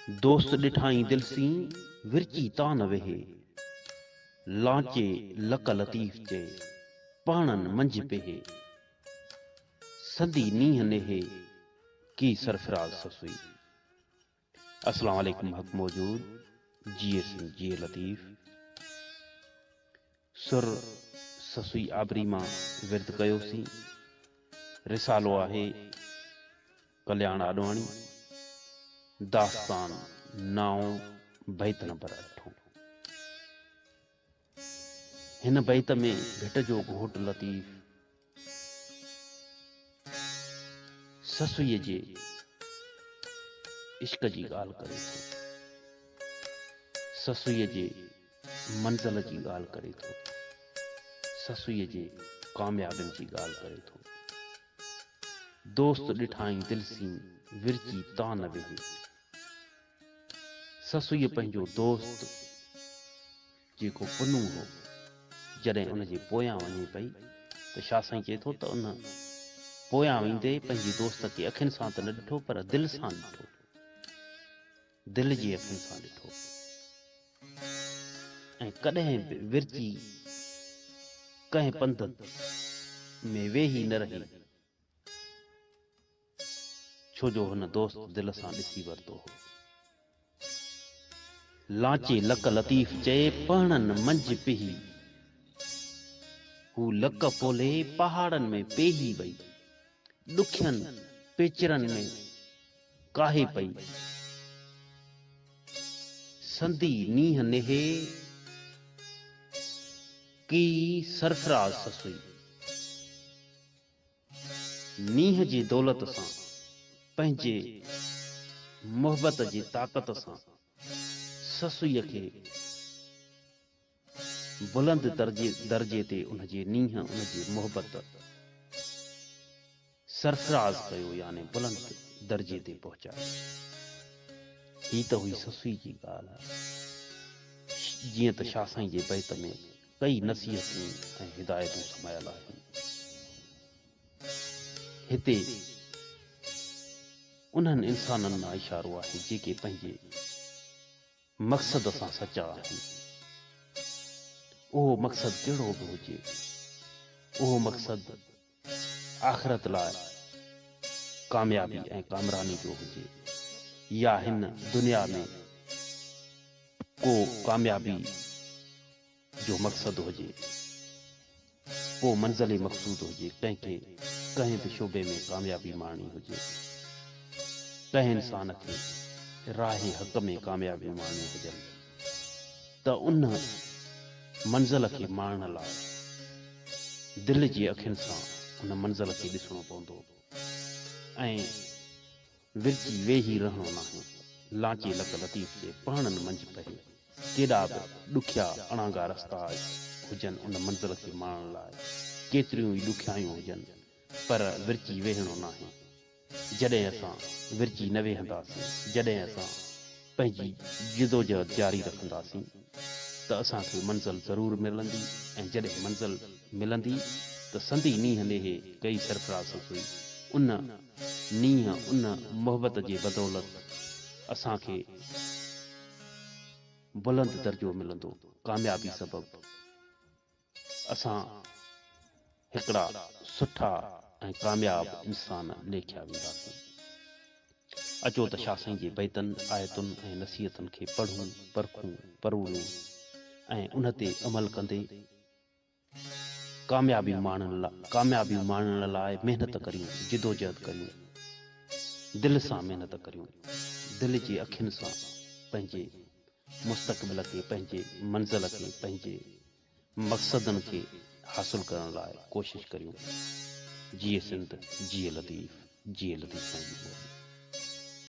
دوست ڏٺائين دل سين، ورچي تان نه ويهي. لانچي لڪ لطيف چئي، پهڻن منجهه پيهي. سندي نينهن نيهي، ڪي سرفراز سسئي. اسلام عليڪم حق موجود جيئي سنڌ جيئي لطيف سر سسئي آبري مان ورد ڪيوسين رسالو آهي ڪلياڻ آڏواڻي داستان نائون بيت نمبر اٺون هن بيت ۾ ڀٽ جو گهوٽ لطيف سسئيء جي عشق جي ڳالهه ڪري ٿو. سسئيء جي منزل جي ڳالهه ڪري ٿو. سسئيء جي ڪاميابين جي ڳالهه ڪري ٿو. دوست ڏٺائين دل سين ورچي تان نه ويهي. سسئيء پنهنجو دوست جيڪو پنهون هو، جڏهن ان جي پويان وڃي پئي ته شاهه سائين چئي ٿو ته ان پويان ويندي پنهنجي دوست کي اکين سان ته نه ڏٺو پر دل سان ڏٺو. دل جي اکين سان ڏٺو ۽ ڪڏهن به ورچي ڪنهن پنڌ ۾ ويهي نه رهي. ڇو جو هن دوست دل سان ڏسي ورتو هو. لانچي لڪ لطيف چئي پهڻن منجهه پيهي. هو لڪ ڦولهي پهاڙن ۾ پيهي وئي. ڏکين پيچرن ۾ ڪاهي پئي. سندي نينهن نيهي ڪيئي سرفراز سسئي. نينهن جي دولت سان، پنهنجي محبت جي طاقت سان سسئيء کي بلند درجي تي ان جي نينهن، ان جي محبت سرفراز ڪيو يعني بلند درجي تي پهچايو. هي ته هئي سسئي جي ڳالهه. جيئن ته شاهه سائين جي بيت ۾ ڪئي نصيحتون ۽ هدايتون سمايل آهن. هتي انهن انسانن ڏانهن اشارو آهي جيڪي پنهنجي مقصد سان سچا آهن. اهو مقصد ڪهڙو به هجي، اهو مقصد آخرت لاء ڪاميابي ۽ ڪامراني جو هجي يا هن دنيا ۾ ڪو ڪاميابي جو مقصد هجي، ڪو منزل مقصود هجي، ڪنهن کي ڪنهن به شعبي ۾ ڪاميابي ماڻڻي هجي، ڪنهن انسان کي راهه حق ۾ ڪاميابيون ماڻڻيون هجن ته ان منزل کي ماڻڻ لاء دل جي اکين سان ان منزل کي ڏسڻو پوندو ۽ ورچي ويهي رهڻو ناهي. لانچي لڪ لطيف جي پهڻن منجهه پهي. ڪيڏا به ڏکيا اڻانگا رستا هجن ان منزل کي ماڻڻ لاء ڪيتريون ئي ڏکيائيون هجن پر ورچي ويهڻو ناهي. جڏهن اسان ورچي نه ويهنداسين، جڏهن اسان پنهنجي جدوجهد جاري رکنداسين ته اسان کي منزل ضرور ملندي ۽ جڏهن منزل ملندي ته سندي نينهن نيهي ڪئي سرفراز سسئي ان نينهن ان محبت جي بدولت اسان کي بلند درجو ملندو، ڪاميابي سبب اسان هڪڙا سٺا ۽ ڪامياب انسان ليکيا وينداسين. اچو ته شاهه سائين جي بيتن، آيتن ۽ نصيحتن کي پڙهون، پرکون، پروڙيون ۽ ان تي عمل ڪندي ڪاميابي ماڻڻ ڪاميابي ماڻڻ لاء محنت ڪريون، جدوجهد ڪريون، دل سان محنت ڪريون، دل جي اکين سان پنهنجي مستقبل کي، پنهنجي منزل کي، پنهنجي مقصدن کي حاصل ڪرڻ لاء ڪوشش ڪريون. جيئي سنڌ، جيئي لطيف، جيئي لطيف سائين جي ٻولي.